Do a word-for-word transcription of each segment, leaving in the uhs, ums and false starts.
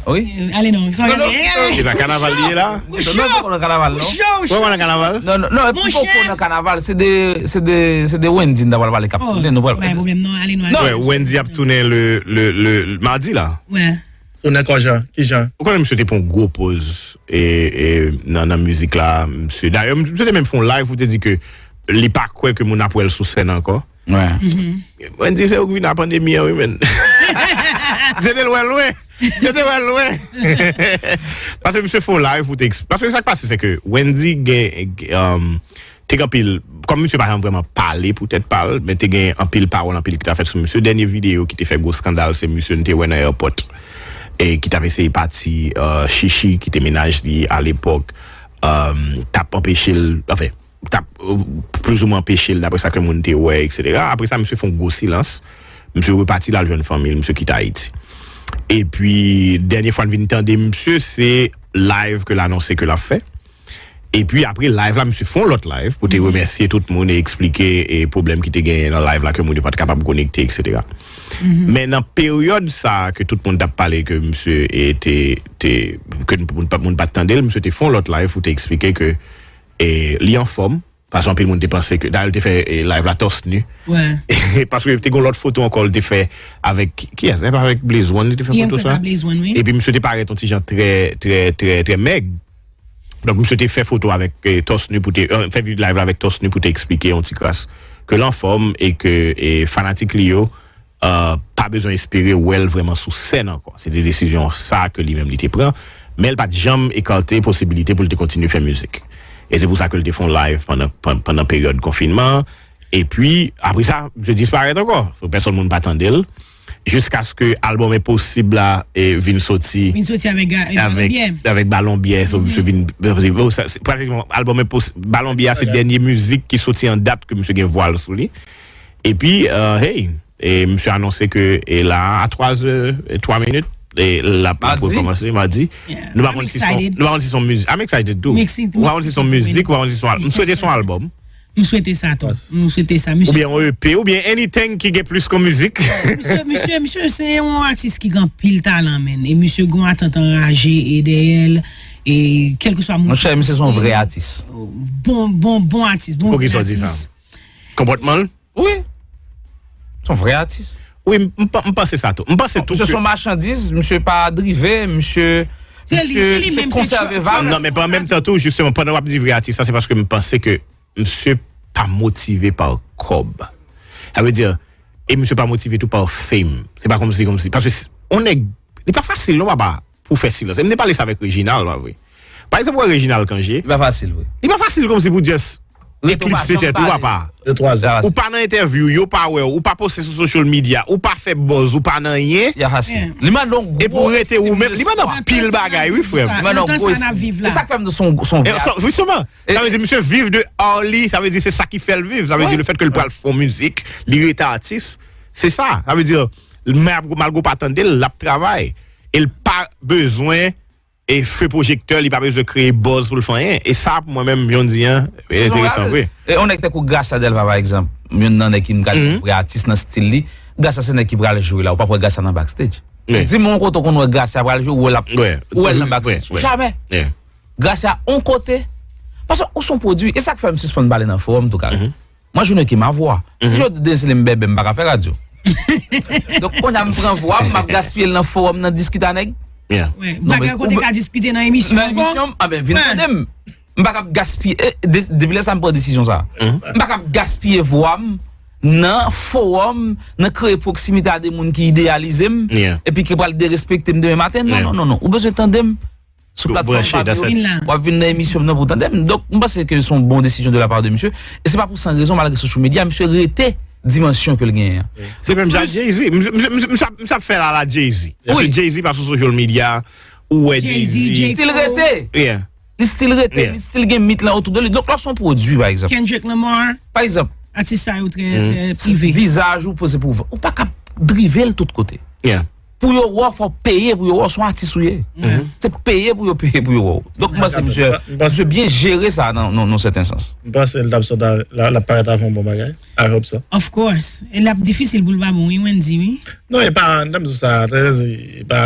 Wi. Ale non. E nan kanaval li ye la? Non, non, poko nan kanaval, non. Poko nan kanaval? Non, non, non, poko nan kanaval. Se de, se de, se de Wendy n ta pral pale k ap tounen. Nou pral pale. Non, Wendy ap tounen le, le, le, madi la. Tounen kòjan? Kijan? Ou konnen misye te pran yon gwo poz e, e, nan, nan mizik la, misye. Dayè, misye te menm fè yon live pou te di ke li pa kwè ke moun ap wè l sou sèn ankò. Mwen di se ou k vin a pandemi an wi menn. Misye te wè lwen. Misye te wè lwen. Paske misye fè yon live pou te eksplike. Paske sa k pase se ke Wendy gen um, te gen anpil, kòm misye pa janm vrèman pale pou tèt pa l, men te gen anpil pawòl, anpil ki t ap fèt sou misye. Dènye videyo ki te fè gwo eskandal se misye n te wè nan airport e ki t ap eseye pati uh, Chichi ki te mennaj li alepòk um, t ap anpeche l, anfen, t ap plizoumwen anpeche l dapre sa ke moun te wè, eksetera. Apre sa, misye fè yon gwo silans. Misye repati l al jwenn fanmi l, misye kite Ayiti. Epi, dènye fwa n vin tande misye, se live ke l anonse ke l ap fè. Epi apre live la, misye fè yon lòt live pou te remèsye tout moun e eksplike e pwoblèm ki te genyen nan live la ke moun yo pa t kapab konekte, eksetera. Men nan peryòd sa a ke tout moun t ap pale ke misye e te, te ke moun pa t tande l, misye te fè yon lòt live pou te eksplike ke e, li anfòm. Paske anpil moun te panse ke dayè l te fè e, live la tòs ni. Paske te gen yon lòt foto ankò l te fè avèk kiyès? Se pa avèk Blaze One li te fè foto sa? Epi misye te parèt yon ti jan trè, trè, trè, trè mèg. Donk misye te fè foto avèk e, tòs ni pou te e, fè live la avèk tòs ni pou te eksplike yon ti kras ke l anfòm e ke e, fanatik li yo pa bezwen espere wè l vrèman sou sèn ankò. Se te desizyon sa ke li menm li te pran, men l pa t janm ekate posibilite pou l te kontinye fè mizik. E se pou sa ke l te fè yon live pandan, pandan peryòd konfinman an. Epi, apre sa, misye disparèt ankò. So, pèsòn moun pa tande l. Jiskaske albòm Enposib la e vin soti. Vin soti avèk, avèk, avèk Balon Byè. So, misye vin. Pratikman, albòm Enposib, Balon Byè a se dènye mizik ki soti an dat ke misye gen vwal sou li. Epi, uh, hey, e misye anonse ke e la a twa zè e twa minit e l ap rekòmanse madi. Nou pa konn si se yon mizik. I'm excited too. Ou pa konn si se yon mizik, ou pa konn si se yon albòm. M swete se yon albòm. M swete sa tou. M swete sa. Misye Oubyen yon E P, oubyen anything ki gen plis ke mizik. Misye, misye, misye se yon atis ki gen anpil talan, menn. E misye gen yon atant anraje e dèyè l. E kèlkeswa moun. Monchè, misye se yon vrè atis. Bon, bon, bon atis. Bon atis. Poukisa w di sa? Konpòtman l? Wi. Se yon vrè atis. Wi, m panse sa tou. M panse tou. Misye se yon machandiz, misye pa drive, misye. Se li, se li menm, se konsève vag. Non, men an menm tan tou, jisteman, pandan w ap di vrè atis la, se paske m panse ke misye pa motive pa kòb. Sa vle di, e misye pa motive tou pa fame. Se pa kòmsi, kòmsi. Paske yon nèg, li pa fasil non, papa, pou fè silans. E m te pale sa avèk Reginald, pa vre? Pa egzanp, ou wè Reginald Cangé. Li pa fasil, wi. Li pa fasil kòmsi pou just eklipse tèt ou, papa. Ou pa nan entèvyou, yo pa wè w, ou pa poste sou social media, ou pa fè buzz, ou pa nan anyen. Li mande yon gwo. Epi w rete ou menm, li mande anpil bagay, wi, frè m. Li mande yon gwo. E sa k fè m di w se yon vrè atis. Jisteman, sa vle di misye viv de art li, sa vle di se sa ki fè l viv. Sa vle di le fèt ke l pral fè yon mizik, li rete atis, se sa. Sa vle di, malgre w pa tande l, l ap travay. E l pa bezwen e feu pwojektè, li pa bezwen kreye buzz pou l fè anyen. E sa, pou mwen menm, jan w di an, enteresan vre. E yon nèg tankou Gracia Delva, pa egzanp, youn nan nèg ki m ka di vrè atis nan stil li. Gracia se nèg ki pral jwe la, ou p ap wè Gracia nan backstage. Di m yon kote w konn wè Gracia pral jwe, ou wè l ap, ou wè l nan backstage. Jamè. Gracia yon kote. Paske ou se yon pwodui. E sa k fè m sispann pale nan fowòm tou, Carel. Mwen, je ne que ma voix. Si jodi demen se li m bèbè, m pa ka fè radyo. Donk, kounye a m pran vwa m, m ap gaspiye l nan fowòm nan diskite a nèg. Bagay kote ka diskite nan emisyon ankò. Nan emisyon m, anben, vin tande m. M pa ka ap gaspiye, depi lè sa m pran desizyon sa. M pa ka ap gaspiye vwa m nan fowòm, nan kreye pwoksimite a de moun ki ideyalize m, epi ki pral derespekte m demen maten. Non, non, non, non. Ou bezwen tande m. Sou platfòm pa m yo, w ap vin nan emisyon m nan pou w tande m. Donk, m panse ke se yon bon desizyon de la part de misye. E se pa pou san rezon, malgre social media, misye rete dimansyon ke l genyen an. Se menm jan ak Jay-Z. Misye ap fè l ala Jay-Z. Paske Jay-Z pa sou social media, ou wè Jay-Z. Li still rete. Li still rete. Li still gen mit lan otou de li. Donk, lè w se yon pwodui, pa egzanp. Kendrick Lamar. Pa egzanp. Atis sa yo trè, trè prive. Vizaj ou poze pou vann. Ou pa ka drive l tout kote. Pou yo wè w, fò w peye pou yo wè w, se yon atis ou ye. Se peye pou yo peye pou yo wè w. Donk, m panse misye, misye byen jere sa nan, nan, nan yon sèten sans. M panse l t ap sot, l ap parèt avè yon bon bagay. I hope so. Of course. E l ap difisil pou l pa bon, wi, Wendy, wi. Non, e pa, nan m di w sa, trè, e pa,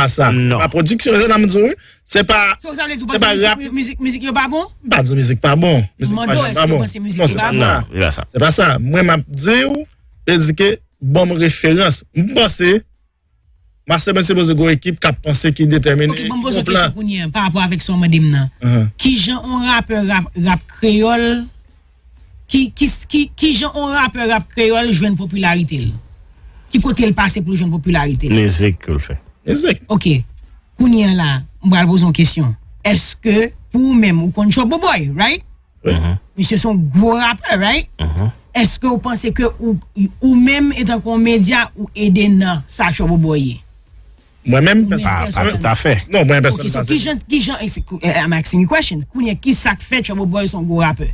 pa sa. Non. Pa pwodiksyon, se sa m di w, wi. Se pa, se pa rap. Mizik, mizik yo pa bon? M pa di mizik pa bon. Mizik pa janm pa bon. Non, se pa sa. Se pa sa. Mwen, m ap di w, se di ke ban m referans. M panse, Master P sipoze gen yon ekip k ap panse, ki detèmine, ki gen yon plan. Ok, ban m poze yon kesyon kounye a, pa rapò avèk sa w mande m nan. Kijan yon rapè rap, rap kreyòl, ki, ki, ki, kijan yon rapè rap kreyòl jwenn popilarite l? Ki kote l pase pou l jwenn popilarite l? Mizik ke l fè. Mizik. Ok. Kounye a la, m pral poze yon kesyon. Èske, pou ou menm, ou konn Trouble Boy, right? Wi. Misye se yon gwo rapè, right? Èske ou panse ke ou, ou menm, etanke yon medya, ou ede nan sa Trouble Boy ye? Mwen menm, pèsonèlman. Pa toutafè. Non, mwen pèsonèlman. Ok, so, kijan, kijan, I'm asking you questions. Kounye a, ki sa k fè Trouble Boy se yon gwo rapè?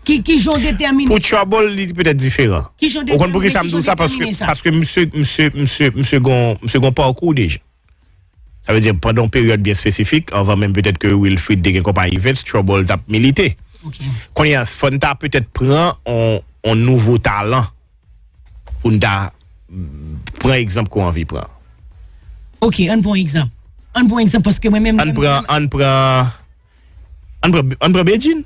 Ki, kijan w detèmine sa? Pou Trouble, li petèt diferan. Ou konn poukisa m di w sa? Paske, paske misye, misye, misye, misye gon, misye gon pakou deja. Sa vle di, pandan yon peryòd byen espesifik, anvan menm petèt ke Wilfrid te gen konpayi Vens, Trouble t ap milite. Ok. Kounye a, fò n ta petèt pran on, on nouvo talan pou n ta, mm, pran egzanp ke w anvi pran. Ok, ann pran yon egzanp. Ann pran yon egzanp, paske mwen menm, ann pran, ann pran, ann pran, ann pran Bedjine.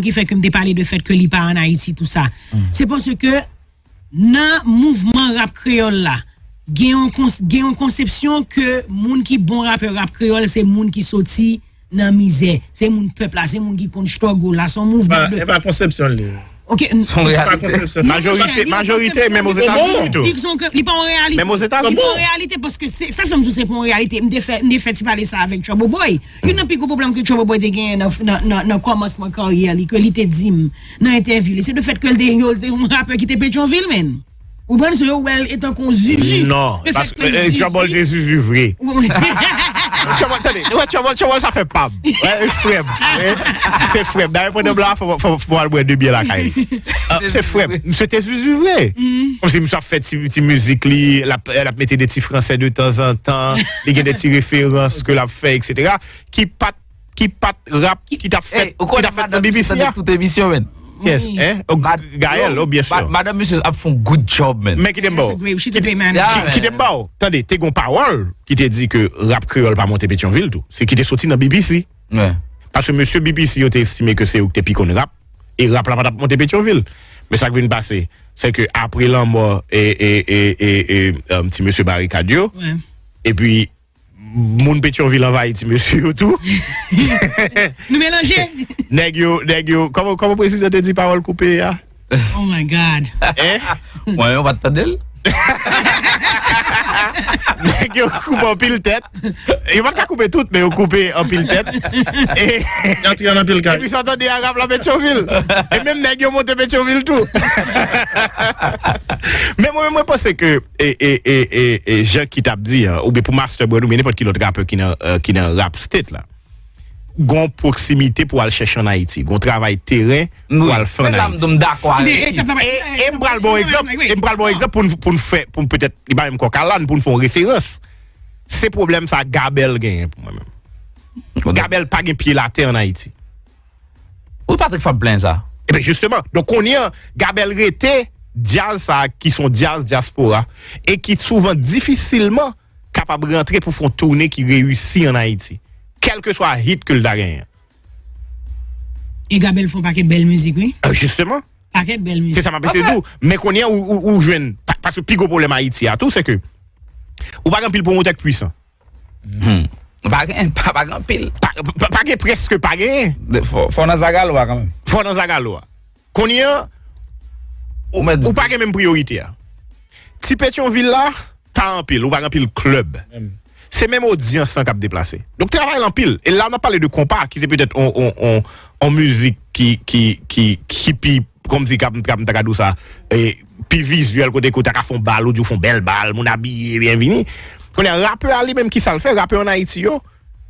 rezon ki fè ke m te pale de fèt ke li pa ann Ayiti, tou sa. Se paske nan mouvman rap kreyòl la, gen yon kons- gen yon konsepsyon ke moun ki bon rapè rap kreyòl se moun ki soti nan mizè, se moun pèp la, se moun ki konn struggle la, se yon mouvman de E pa konsepsyon li. Ok. Se yon reyalite. Majorite, majorite, menm Ozetazini tou. Li pa yon reyalite. Menm Ozetazini. Li pa yon reyalite paske se, sa fè m di se pa yon reyalite. M te fè, m te fè ti pale sa avèk Trouble Boy. Youn nan pi gwo pwoblèm ke Trouble Boy te genyen nan, nan, nan, nan kòmansman karyè li, ke li te di m nan entèvyou li, se de fèt ke l te, yo, l te yon rapè ki te Petyonvil, menn. Ou konprann, so yo wè l etan kon zuzu. Non, paske Trouble te zuzu vre. Trouble, tande, wè Trouble, Trouble sa fè pam. Wè, frè m. Se frè m. Dayè pandan m la, fò, fò, fò al bwè de byè lakay li. Se frè m. Misye te zuzu vre. Kòmsi misye ap fè ti, ti mizik li, l ap, l ap mete de ti fransè de tanzantan, li gen de ti referans ke l ap fè, etsetera. Ki pa t, ki pa t rap, ki t ap fèt, ki t ap fèt nan B B C a. Tout emisyon, men. Yes, hein? Gaël, oh, bien sûr. Madanm misye ap fè yon good job, man. Men kite m ba w. Kite m ba w. Tande, te gon pawòl ki te di ke rap kreyòl pa monte Petyonvil tou. Se ki te soti nan B B C. Paske mesye B B C yo te estime ke se yo ki te pi konn rap. E rap la pa t ap monte Petyonvil. Men sa k vin pase, se ke apre lanmò e, e, e, e, e, ti mesye Barikad yo, epi moun Petyonvil anvayi ti mesye yo tou. Nou melanje. Nèg yo, nèg yo, kòman, kòman prezidan te di pawòl koupe a? Oh my God. Hein? Mwen, yo pa t tande l. Nèg yo koupe anpil tèt. Yo pa t ka koupe tout, men yo koupe anpil tèt. E, yo antre nan anpil kay. Epi sa tande a rap la Petyonvil. E menm nèg yo monte Petyonvil tou. Men mwen, mwen panse ke e, e, e, e, e jan ki t ap di an, oubyen pou Master Brand, oubyen nenpòt ki lòt rapè ki nan, euh, ki nan rap state la, gon pwoksimite pou al chèche ann Ayiti, gon travay teren pou al fè ann Ayiti. E, e m pral ba w egzanp, e m pral ba w egzanp pou n, pou n fè, pou n petèt, li pa menm kòk a làn, pou n fè yon referans. Se pwoblèm sa Gabel genyen pou mwen menm. Gabel pa gen pye latè ann Ayiti. Wi, Patrick Fab plenyen sa. Eben, jisteman. Donk, kounye an, Gabel rete djaz sa a ki se yon djaz dyaspora e ki souvan difisilman kapab rantre pou fè yon toune ki reyisi ann Ayiti. Kèlkeswa hit ke l ta genyen. E Gabel fè yon pakèt bèl mizik, wi. Jisteman. Pakèt bèl mizik. Se sa m ap eseye di w. Men kounye an, ou, ou, ou jwenn, pa, paske pi gwo pwoblèm Ayiti a tou, se ke ou pa gen anpil pwomotè k pwisan. Hmm. Pa gen, pa, pa gen anpil. Pa, pa, pa gen prèske pa gen. Fò, fò nan zagalo a kanmenm. Fò nan zagalo a. Kounye an, ou, ou pa gen menm priyorite a. Ti Petyonvil la, pa anpil, ou pa gen anpil klèb. Se menm odyans lan k ap deplase. Donk, travay la anpil. E la, n ap pale de konpa, ki se petèt on, on, on, on mizik ki, ki, ki, ki pi kòmsi k ap, k ap, m ta ka di w sa, e, pi vizyèl kote ke w ta ka fè yon bal, ou di w fè yon bèl bal, moun abiye, byen vini. Kounye a, rapè a li menm, ki sa l fè? Rapè ann Ayiti yo,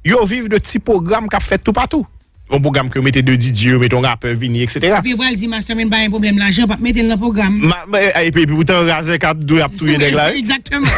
yo viv de ti pwogram k ap fèt toupatou. Yon pwogram ke yo mete de D J, yo mete yon rapè vini, etsetera. Epi yo pral di Mastermind pa gen pwoblèm lajan, p ap mete l nan pwogram. Epi, epi poutan razè k ap dwe ap touye nèg la, wi. Egzakteman.